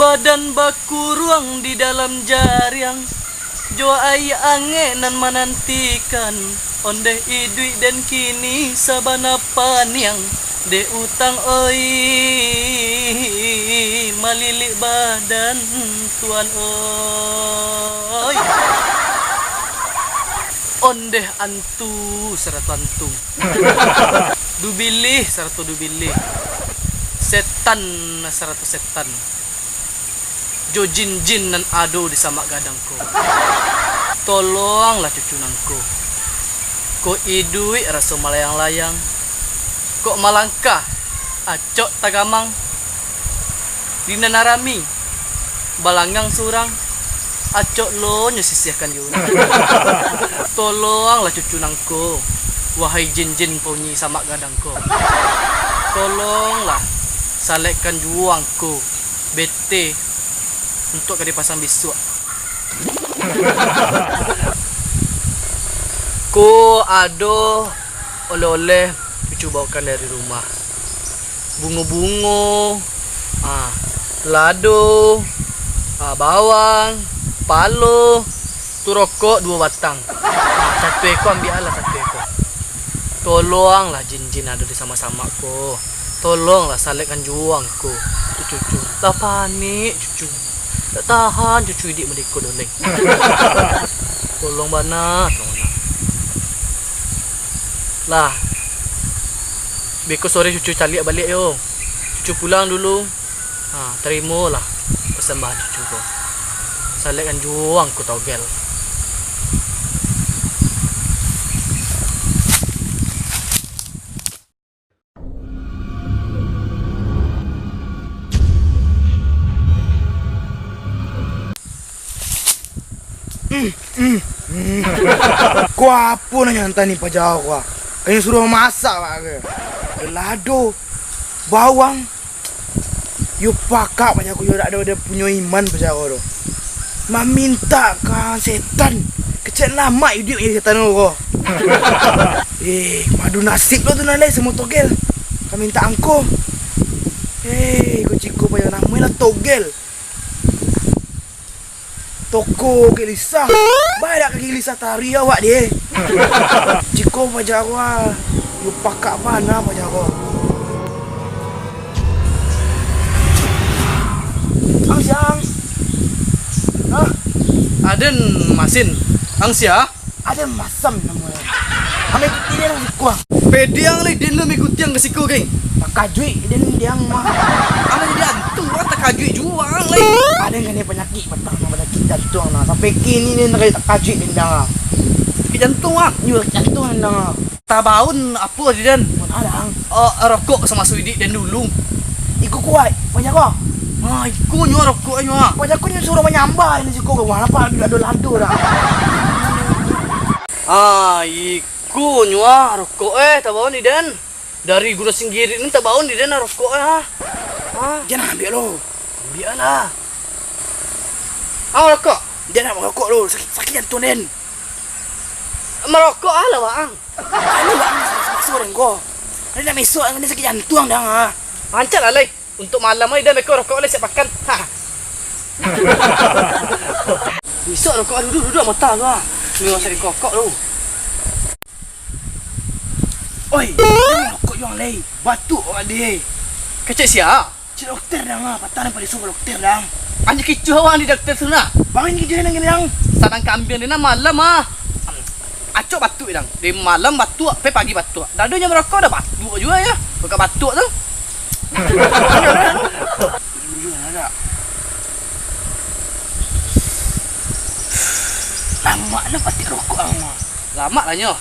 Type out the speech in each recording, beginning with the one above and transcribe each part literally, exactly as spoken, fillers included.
Badan bakuruang di dalam jariang, jo aia angek nan manantikan. Ondeh iduik den kini sabana paniang, dek utang oi, malilik badan tuan oi. Ondeh antu sarato antu, dubilih sarato dubilih, setan sarato setan, jo jin-jin nan ado di samak gadang ko. Tolonglah cucu nangko. Ko iduik raso malayang-layang. Kok malangkah, acok tagamang. Di nan arami, balangang surang, acok lo nyo sisiahkan di urang. Tolonglah cucu nangko, wahai jin-jin pauni samak gadang ko. Tolonglah, salekkan juo angko, bete, untuak ka dipasang bisuak. Ko ado oleh-oleh cucu baokan dari rumah. Bungo-bungo, ah, lado, ah, bawang, palo, tu rokok duo batang. Ah, satu eko ambiaklah satu eko. Tolonglah jin-jin ado di samak-samak ko. Tolonglah salekkan juo angko. Tu cucu. Lah panik cucu. Tak tahan cucu iduik merdeka doleng. Tolong bana, tolong bana. Lah. Beko sore cucu caliak baliak yo. Cucu pulang dulu. Ha, tarimolah pasambahan cucu ko. Salekkan juo angko togel. Ko apo nan nyo antah ni paja ko ah? Kanyo suruah masak wak ke? Lado, bawang, Yo pakak paja ko, yo dak ado, dak punyo iman paja ko tu. Mamintak ka setan, kecek lamak iduik manjadi setan ko. Eh, madu nasib lo tu nan lai samo togel. Ka mintak angko. Eh, ko ciko paja namonyo lah togel. Toko Gelisah. Badak ka Gelisah tari awak deh. Ciko paja ko ah. Yo pakak bana paja ko. Ang siang. Hah? Aden masin. Ang sia? Aden masam namonyo. Amai ikuti den siko. Pediang lai den lo mikuti ang ka siko, geng. Takajuik den diang mah. Alah jadi antu, ah, takajuik juo ang lai. Aden kanai panyakik batang, panyakik jantuang nah. Sampai kini den takajuik den diang ah. Sakik jantuang, ah? Iyo, sakik jantuang den diang ah. Tabaun apo di den? Mun alang. Oh, rokok samaso iduik den dulu. Iko kuaik, paja ko. Ah, iko nyo rokok nyo ah. Paja ko nyo suruah manyambah ini siko ko. Wah, napa ado lado dah. Ah, iko nyo ah rokok eh, tabaun di den. Dari Gunung Singgirik ni tabaun di den rokok eh, ah. Ah. Jan ambiak lo. Ambiak lah. Ah, rokok. Jan nak marokok lo, sakik, sakik jantuang den. Marokok ah lah, Bang. Anu, Bang, samaso-samaso den ko. Ado nak mesok, ado sakik jantuang dang ah. Rancak lah, lai. Untuak malam ai, dah beko rokok lai siap pakan. Ha. Isok rokok, aduh, duduak, duduak, mata tu ah. Ni masa di kokok tu. Oi, jan rokok juo lai. Batuk awak deh. Kecek sia? Cek dokter dang ah, patah dang pareso ka dokter dang. Anjir kicuah awak di dokter tu nah. Bang, ini kicuah nang gini dang. Sadang kambiang di nah malam ah. Acok batuk dang. Di malam batuk, pe pagi batuk. Dak ado nyo marokok dah batuk juo ya. Buka batuk tu. Jujur ada. Lamak lah patik rokok ang mah. Lamak lah nyo.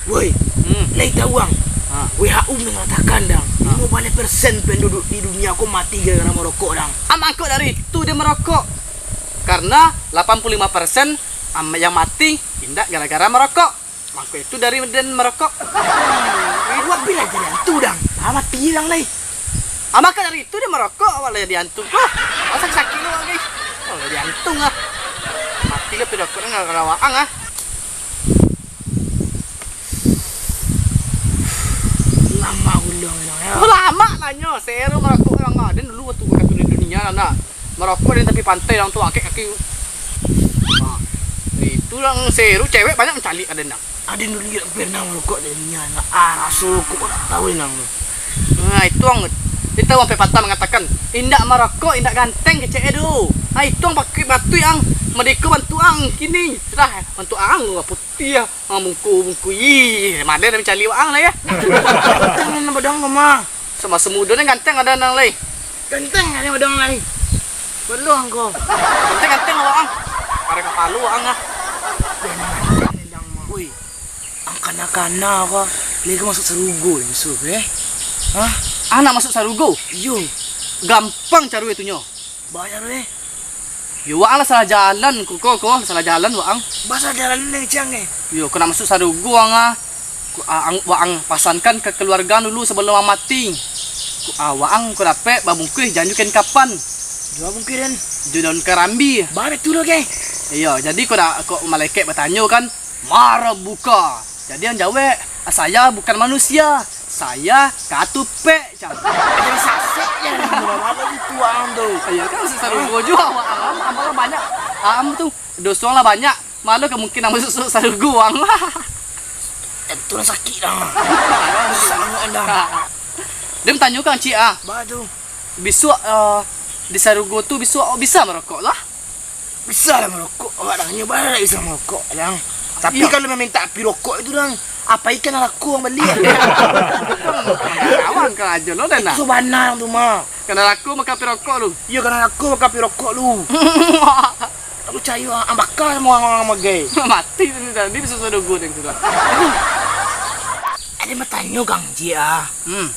Woi, hmm. Lai tahu ang? Ha. W H O mangatakan dang, ha. Limo baleh persen penduduk di dunia ko mati gara-gara marokok dang. Am angkok dari itu dia marokok. Karena lapan puluh lima persen am yang mati indak gara-gara marokok. Mangko itu dari den marokok. Wah, bilang jadi antu dang. Ah, mati hilang lai. Amak dari itu dia marokok, awak lah jadi antu ko. Awak sakik-sakik lo, guys. Awak lah jadi antu ah. Mati lah pirokok dengan rawaang ah. Lama ulang ni, ya. Oh, lama lah. Nyo, seru marokok urang, ah. Den dulu waktu ka dunia, anak. Marokok di tapi pantai, urang tu angkek kaki. Ha. Itu urang seru, cewek banyak mancaliak ka den, ah. Aden dulu indak pernah marokok dari nian. Ah, raso rokok ko ndak tahu inang tu. Nah, itu ang, itu ang pepatah mangatakan, "Indak marokok, indak ganteng kecek e tu." Ah, itu ang pakai batu ang, madeko bantu ang kini. Sudah, bantu ang putih ah. Ah, bungku, bungku. Ih, malen mancaliak ang lah, ya. Ganteng nan badang ko mah. Samasa mudo ni ganteng ado nan lai. Ganteng ado nan lai. Balong ko. Ganteng-ganteng awak ang. Ada kapalo ang ah. Woi, ang kana-kana ko. Lai ka masuk sarugo ni, Yusuf, eh? Hah? Ang nak masuk sarugo? Iyo. Gampang caro itu nyo. Baa caro e? Yo, waang lah salah jalan ko, ko, ko, salah jalan waang. Baa salah jalan ni, Cang, eh? Yo, ko nak masuk sarugo ang ah. Ko, a-, ang, waang pasankan ka kaluarga dulu sabalum ang mati. Ko, a, waang ko dapek babungkuih jan jo kain kapan. Jo babungkuih den? Jo daun karambi. Baa tu lo, ge? Iyo, jadi ko dak, ko malaikat batanyo kan, "Marabuka?" Jadi ang jawek, "Saya bukan manusia, saya katupek," cam. Jangan sasek, jangan murah-murah gitu ang tu. Iyo kan, sarugo juo awak ang, amal lah banyak. Am tu, doso lah banyak. Malah kemungkinan masuk sarugo ang. Itu lah sakik dah. Susah banget dah. Dia bertanya kan, Cik, ah. Baa tu? Bisuak, eh, di sarugo tu bisuak awak bisa marokok lah? Bisa lah marokok, awak dah nyo bara bisa marokok, Dang. Tapi iyo. Kalau mamintak api rokok itu, Dang, apo ikan narako ang baliak? Awak kan ajo lo, Dan, nah. Itu sabana tu mah. Ka narako makan api rokok lu. Iyo, ka narako makan api rokok lu. Tak percaya, ah, ang baka samo urang-urang magai. Mati tu, Dan. Dia bisa sarugo, Dan, tu, Dan. Ado batanyo, Kang Ji, ah. Hmm.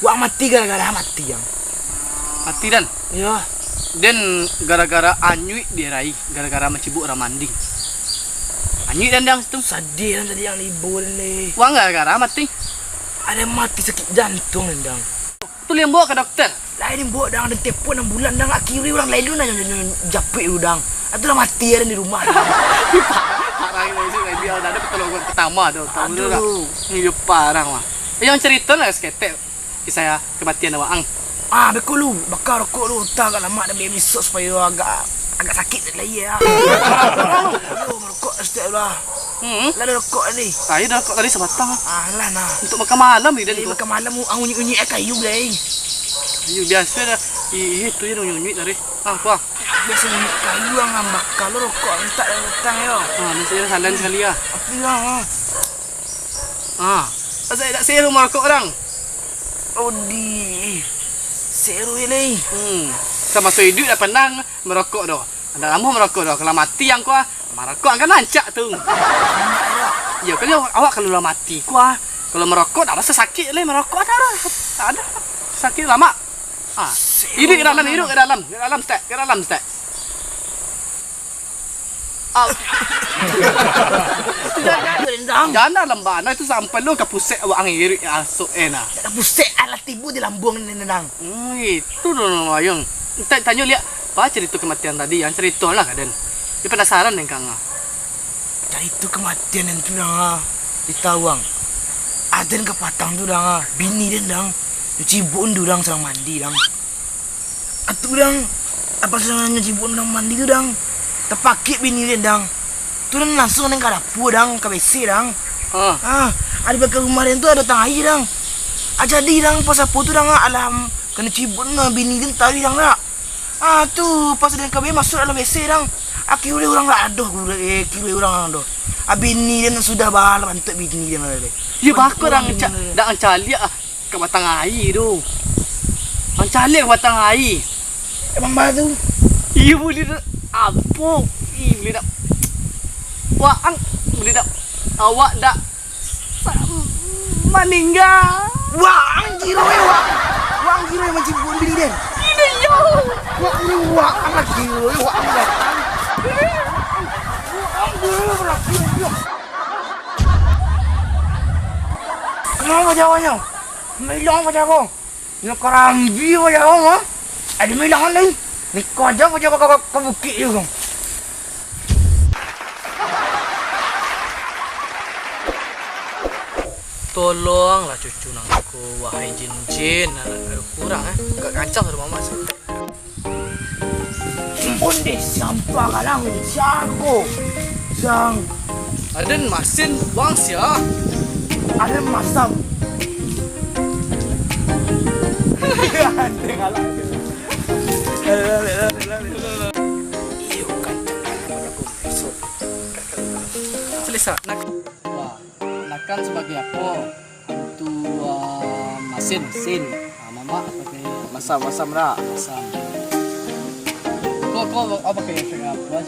Wak mati gara-gara mati, Yang. Mati, Dan? Iyo. Den gara-gara anyuik di arai, gara-gara mancibuk urang manding. Anyuik, Dan, Dang, situ. Sadih, Dan, tadi Yang diibo, Den, leh. Wak gara-gara mati? Ado mati sakik jantuang, Den, Dang. Tu lai baok ka dokter? Lai, Den, baok, Dang, den telepon anam bulan, Dang, akhirnyo urang lain tu nan, nan, nan japuik tu, Dang. Atu lah mati, Den, di rumah, Dang. Parah, parah, ini, ini, ini, ado patolongan pertama tu, tahu tu, Dang. Aduh. Iyo, parah, mah. Yang carito lah saketek. Kisah kematian awak ang. Ah, beko lu, baka rokok lu, utak agak lamak dah, bia misok supayo agak, agak sakik lai, ah. Yo, merokok setiap lah. Hmm. Lah ada rokok tadi. Ah, iyo dah rokok tadi sabatang. Ah, lah nah. Untuk makan malam ni, Dan, tu. Makan malam, ang unyik-unyik kayu, Blai. Iyo, biaso dah. I-, iyo, tu je unyik-unyik tadi. Ah, apa? Biaso unyik kayu, ang, ang baka lo rokok, mintak datang, yo. Ah, mintak je salan sekali, ah. Api lah, ah. Ah, asal dak seru marokok urang. Odi, seru lai. Hmm, samaso iduik dak pernah marokok doh. Dak namuah marokok doh. Kalau mati ang ko, ah, marokok ang kan rancak tu. Iyo, kalau awak kalau lah mati ko, ah, kalau marokok dak raso sakik lai, marokok dak ado. Dak ado. Sakik lamak. Ah, iduik ka dalam, iduik ka dalam. Ka dalam, Ustaz. Ka dalam, Ustaz. Au. Itu dah, dah, dah, dah. Jangan lambah, nah, itu sampai lo ka pusek awak ang irik asok e nah. Ka pusek, alah tibo di lambung ni, Dang. Hmm, itu doh, Wayang. Entek tanyo liak, apa carito kematian tadi, yang carito lah ka den. Dia penasaran dek kang. Carito kematian tu, Dang, ah. Ditawang. Aden kapatang tu, Dang, ah. Bini den, Dang. Cuci buun tu, Dang, sadang mandi, Dang. Atu, Dang, apo sabananyo cibuk nan mandi tu, Dang? Tapakik bini den, Dang. Tu, Dang, langsuang den ka dapua, Dang, ka WC, Dang. Ah. Ah, di balakang rumah den tu ado tang aia, Dang. Ah, jadi, Dang, pas apo tu, Dang, alah, kanai cibuk tu, bini den taruih, Dang, dak? Ah, tu, pas den ka masuak dalam WC, Dang. Ah, kiro urang lah ado, eh, kiro urang ado. Ah, bini den sudah baa bantuak bini den lah, deh. Iyo, bako, Dang, cak, dak mancaliak, ah. Ka batang aia tu. Mancaliak ka batang aia. Emang baa tu? Iyo, buliah dak. Apo? Ih, buliah dak. Waang, buliah dak. Awak dak sa-, maningga. Waang kiro, eh, waang. Waang kiro nan mancibuk bini den. Iyo. Waang kiro, waang lah kiro, eh, waang datang. Waang kiro berarti, yo. Kenapa jawabnya? Milang paja ko. Yo, karambia paja ko, ha? Ado milangan lai. Niko aja paja ko ka, ka, ka bukik tu, ko. Tolonglah cucu nang ko, wahai jin-jin, anak kurang eh, agak kancang sudah mamak sih. Ondeh sampah kalang jago. Sang. Aden masin bang sia. Aden masam. Aden kalah. Iyo kancang kalang jago besok. Selesa nak. Wah. Nakan sabagai apo? Antu, ah, masin. Masin. Ah, mamak sabagai masam, masam dak? Masam. Ko, ko, apo pakai efek apo?